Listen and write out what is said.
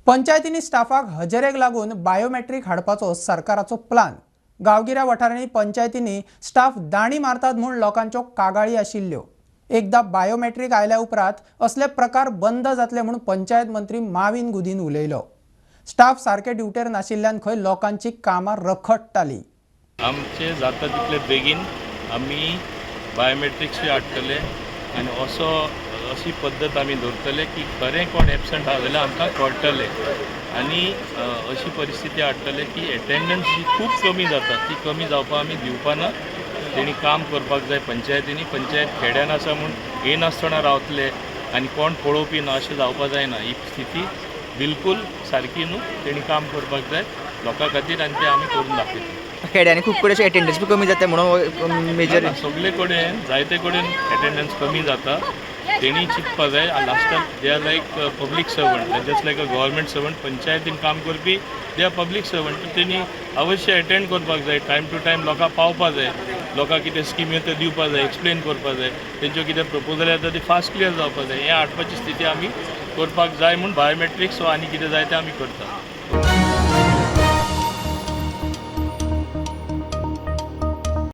पंचायतींनी स्टाफाक हजेरेक लागून बायोमॅट्रीक हाडपाचो सरकाराचो प्लान. गांवगिऱ्या वाठारांनी पंचायतींनी स्टाफ दांडी मारतात म्हूण लोकांच्यो कागाळी आशिल्ल्यो. एकदां बायोमॅट्रीक आयल्या उपरांत असले प्रकार बंद जातले म्हूण पंचायत मंत्री माविन गुदीन उलयलो. स्टाफ सारके ड्युटेर नाशिल्ल्यान खंय लोकांची कामां रखडटाली. आमचे जाता तितले बेगीन आमी बायोमेट्रिक्सूय हाडटले आनी असो अशी पद्दत आमी दवरतले की खरें कोण एबसंट आसा जाल्यार आमकां कळटलें आनी अशी परिस्थिती हाडटले की एटेंडन्स जी खूब कमी जाता ती कमी जावपाक आमी दिवपा ना. तेणी काम करपाक जाय पंचायतींनी. पंचायत खेड्यान आसा म्हूण येनासतना रावतले आनी कोण पळोवपी ना अशें जावपा जायना. ही स्थिती बिलकूल सारकी न्हू. तेणी काम करपाक जाय लोकां खातीर आनी तें आमी करून दाखयतले. खेड्यांनी खूब कडेन अशें एटेंडन्स बी कमी जाता म्हणून मेजर ना, सगळे कडेन जायते कडेन एटेंडन्स कमी जाता. तेणी चिंतपा जाय. लास्टाक they are like public servant, just like a government servant. पंचायतीन काम करपी they are public servant. तेणी अवश्य एटेंड करपाक जाय, टायम टू टायम लोकांक पावपा जाय, लोकांक कितें स्किमी त्यो दिवपा जाय, एक्सप्लेन करपा जाय, तेंच्यो कितें प्रपोजल येता ती फास्ट क्लियर जावपा जाय. हें हाडपाची स्थिती आमी करपाक जाय म्हूण बायोमेट्रिक्स आनी कितें जाय तें आमी करता.